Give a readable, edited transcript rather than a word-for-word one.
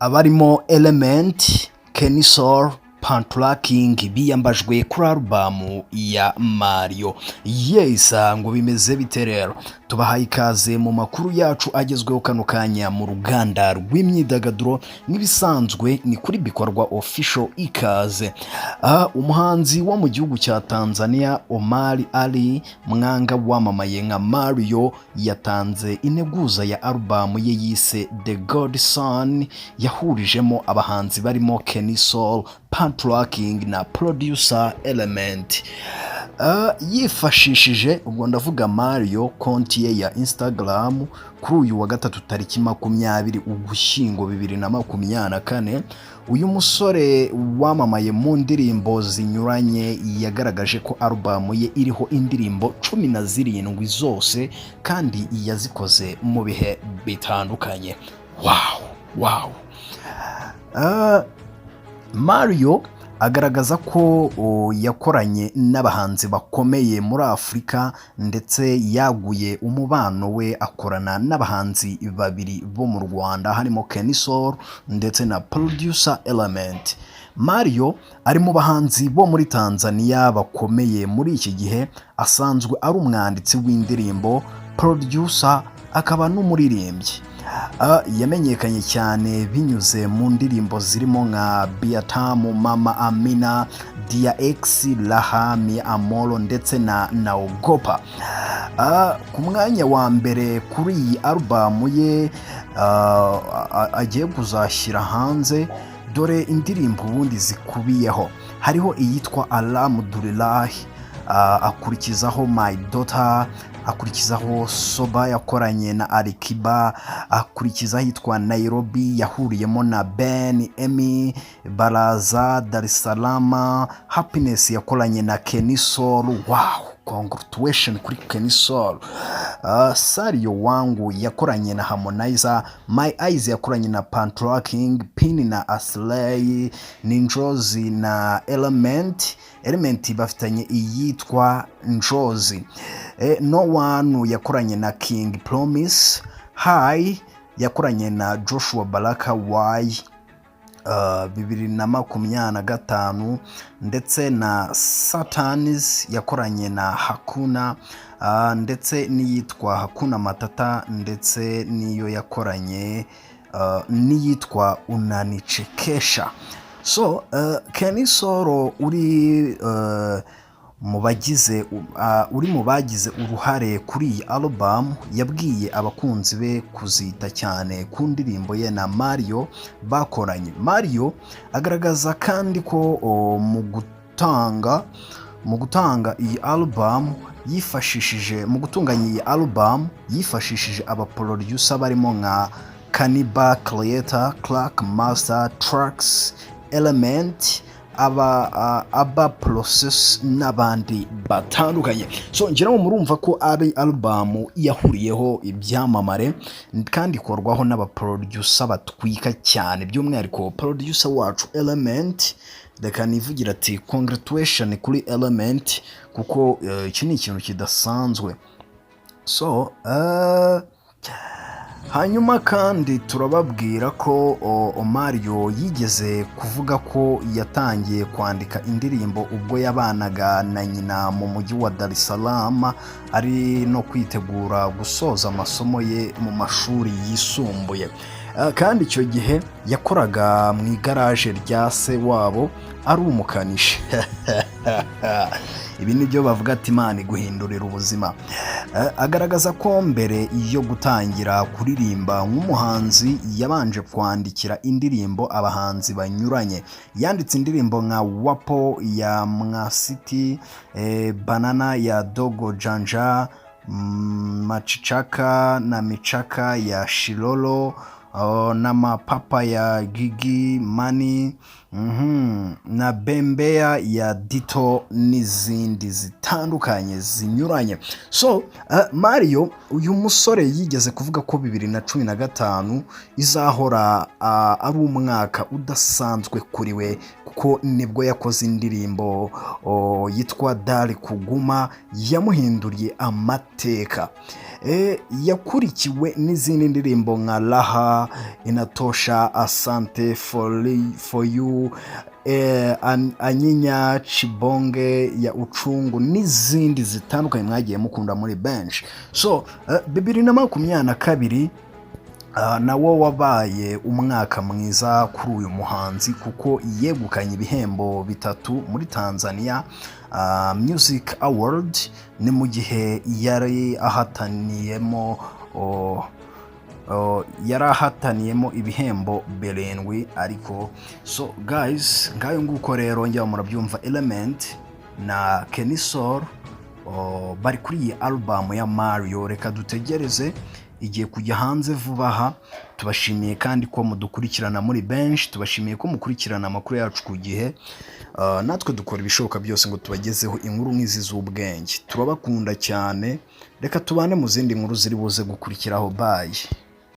Abarimo Element, Kenny Sol, Patoranking biyambajwe kuri album ya Marioo. Yes, ngo bimeze bite rero? Tubahaye ikaze mu makuru yacu agezweho kano kanya mu ruganda rw'imyidagaduro. Nk'ibisanzwe ni kuri Bikorwa Official, ikaze. Umuhanzi wo mu gihugu cya Tanzania, Omar Ali Mwanga wamamaye nka Marioo, yatanze integuza ya album ye yise The Godson, yahurijemo abahanzi barimo Kenny Sol, Patoranking na producer Element. Yifashishije, ubwo ndavuga Marioo, konti ye ya Instagram kuri uyu wa gatatu tariki 20 Ugushyingo 2024, uyu musore wamamaye mu ndirimbo zinyuranye yagaragaje ko album ye iriho indirimbo 17 zose kandi yazikoze mu bihe bitandukanye. Wow. Marioo agaragaza ko yakoranye n'abahanzi bakomeye muri Afurika, ndetse yaguye umubano we akorana n'abahanzi babiri bo mu Rwanda harimo Kenny Sol ndetse na producer Element. Marioo ari mu bahanzi bo muri Tanzania bakomeye muri iki gihe. Asanzwe ari umwanditsi w'indirimbo, producer, akaba n'umuririmbyi. Yamenyekanye cyane binyuze mu ndirimbo zirimo nka Biatamu, Mama Amina, Dia X, Raha, Mi Amor ndetse na Naogopa. Ku mwanya wa mbere kuri iyi album ye agiye kuzashyira hanze, dore indirimbo ubundi zikubiyeho. Hariho iyitwa Alhamdulillah, akurikizaho My Daughter, akurikizaho Soba yakoranye na Alikiba, akurikizaho yitwa Nairobi yahuriyemo na Ben Emi Baraza, Dar es Salaam, Happiness yakoranye na Kenny Sol. Wow, congratulation kuri Kenny Sol. Sario Wangu yakoranye na Harmonize, My Eyes yakoranye na Patoranking, Pin na Aslay, Ninjozi na Element. Element bafitanye iyitwa Njozi. No One yakoranye na King Promise, High yakoranye na Joshua Baraka Y 2025, ndetse na Satanis yakoranye na Hakuna, ndetse n'iyitwa Hakuna Matata, ndetse n'iyo yakoranye n'iyitwa Unanichekesha. So Kenny Sol uri mu bagize uri mu bagize uruhare kuri iyi album, yabwiye abakunzi be kuzita cyane ku ndirimbo ye na Marioo bakoranye. Marioo agaragaza kandi ko mu gutanga iyi album yifashishije, mu gutunganya iyi album yifashishije abaproducer barimo nka Cannibal Creator, Clark Master Tracks, Element, aba Process n'abandi batandukanye. So ngira ngo murumva ko ari album yahuriyeho ibyamamare kandi ikorwaho n'abaproducer batwika cyane, by'umwihariko producer wacu Element. Reka nivugira ati congratulation kuri Element, kuko iki ni ikintu kidasanzwe. So hanyuma kandi turababwira ko Marioo yigeze kuvuga ko yatangiye kwandika indirimbo ubwo yabanaga na nyina mu mujyi wa Dar es Salaam, ari no kwitegura gusoza amasomo ye mu mashuri yisumbuye. Kandi icyo gihe yakoraga mu igaraje rya se wabo ari umukanishi. Ibi ni byo bavuga ati Imana iguhindurira ubuzima. Agaragaza ko mbere yo gutangira kuririmba nk'umuhanzi yabanje kwandikira indirimbo abahanzi banyuranye. Yanditse indirimbo nka Wapo ya Mwasiti, Banana ya Dogo Janja, Machichaka na Michaka ya Shilolo, n'Amapapa ya Gigi Mani, na Bembea ya Dito n'izindi zitandukanye zinyuranye. So Marioo, uyu musore yigeze kuvuga ko 2015 izahora ari umwaka udasanzwe kuri we, kuko nibwo yakoze indirimbo yitwa Dari Kuguma yamuhinduriye amateka. Yakurikiwe n'izindi ndirimbo nka Raha Inatosha, Asante for You, Anyinya, Chibonge ya Uchungu n'izindi zitandukanye mwagiye mukunda muri benshi. So 2022 nawo wabaye umwaka mwiza kuri uyu muhanzi, kuko yegukanye ibihembo bitatu muri Tanzania Music Award. Ni mu gihe yari ahataniyemo oh, yari ahataniyemo ibihembo birindwi. Ariko so guys, ngayo nguko rero, njya murabyumva, Element na Kenny Sol, oh, bari kuri iyi album ya Mario. Reka dutegereze, igiye kujya hanze vuba aha. Tubashimiye kandi ko mudukurikirana muri benshi, tubashimiye ko mukurikirana amakuru yacu ku gihe. Natwe dukora ibishoboka byose ngo tubagezeho inkuru nk'izi z'ubwenge. Turabakunda cyane, reka tubane mu zindi nkuru ziri buze gukurikiraho. Bye.